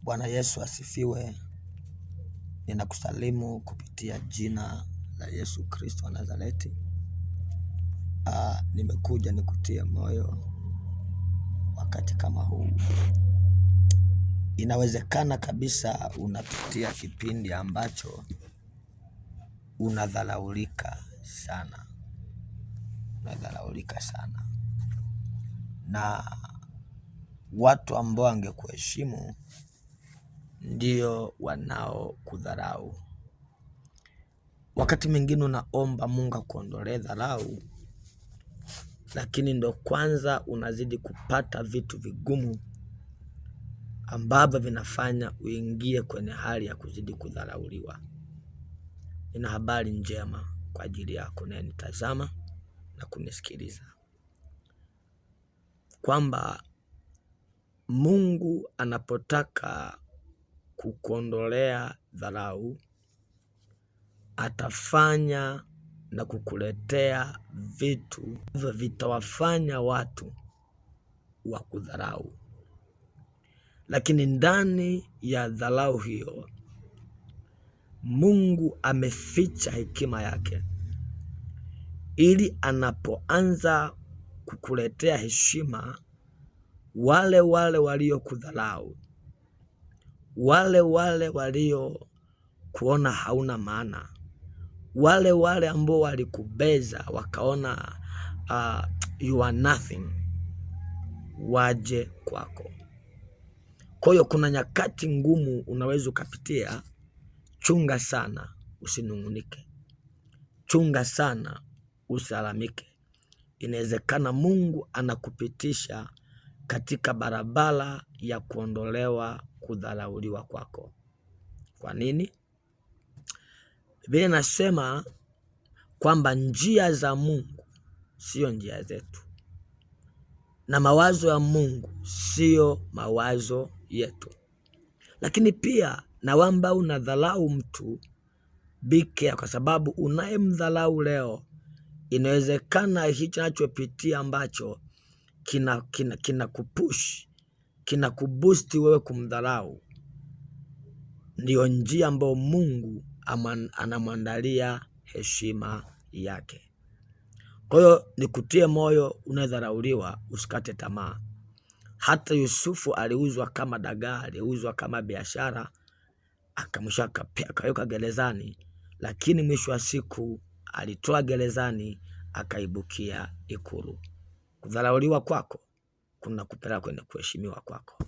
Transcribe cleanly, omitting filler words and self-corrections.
Bwana Yesu asifiwe. Ninakusalimu kupitia jina la Yesu Kristo wa Nazareti. Nimekuja nikutie moyo wakati kama huu. Inawezekana kabisa unapitia kipindi ambacho unadharaulika sana, unadharaulika sana na watu ambao wangekuheshimu ndio wanaokudharau. Wakati mwingine unaomba Mungu akuondolee dharau, lakini ndo kwanza unazidi kupata vitu vigumu ambavyo vinafanya uingie kwenye hali ya kuzidi kudharauliwa. Nina habari njema kwa ajili yako unayenitazama na kunisikiliza kwamba Mungu anapotaka kukuondolea dharau, atafanya na kukuletea vitu vitawafanya watu wa kudharau, lakini ndani ya dharau hiyo Mungu ameficha hekima yake, ili anapoanza kukuletea heshima, wale wale waliokudharau, wale wale walio kuona hauna maana, wale wale ambao walikubeza wakaona you are nothing, waje kwako. Kwa hiyo kuna nyakati ngumu unaweza ukapitia. Chunga sana usinung'unike, chunga sana usilalamike. Inawezekana Mungu anakupitisha katika barabara ya kuondolewa kudharauliwa kwako. Kwa nini? Biblia inasema kwamba njia za Mungu siyo njia zetu na mawazo ya Mungu siyo mawazo yetu. Lakini pia na wamba unadharau mtu bikea, kwa sababu unayemdharau leo, inawezekana hicho anachopitia ambacho kina kina kina kupush kina kubusti wewe kumdharau, ndiyo njia ambayo Mungu anamwandalia heshima yake. Kwa hiyo nikutie moyo, unadharauliwa, usikate tamaa. Hata Yusufu aliuzwa kama dagaa, aliuzwa kama biashara, akamwisho akawekwa gerezani, lakini mwisho wa siku alitoa gerezani akaibukia ikulu. Kudharauliwa kwako kuna kupeleka kwenye kuheshimiwa kwako.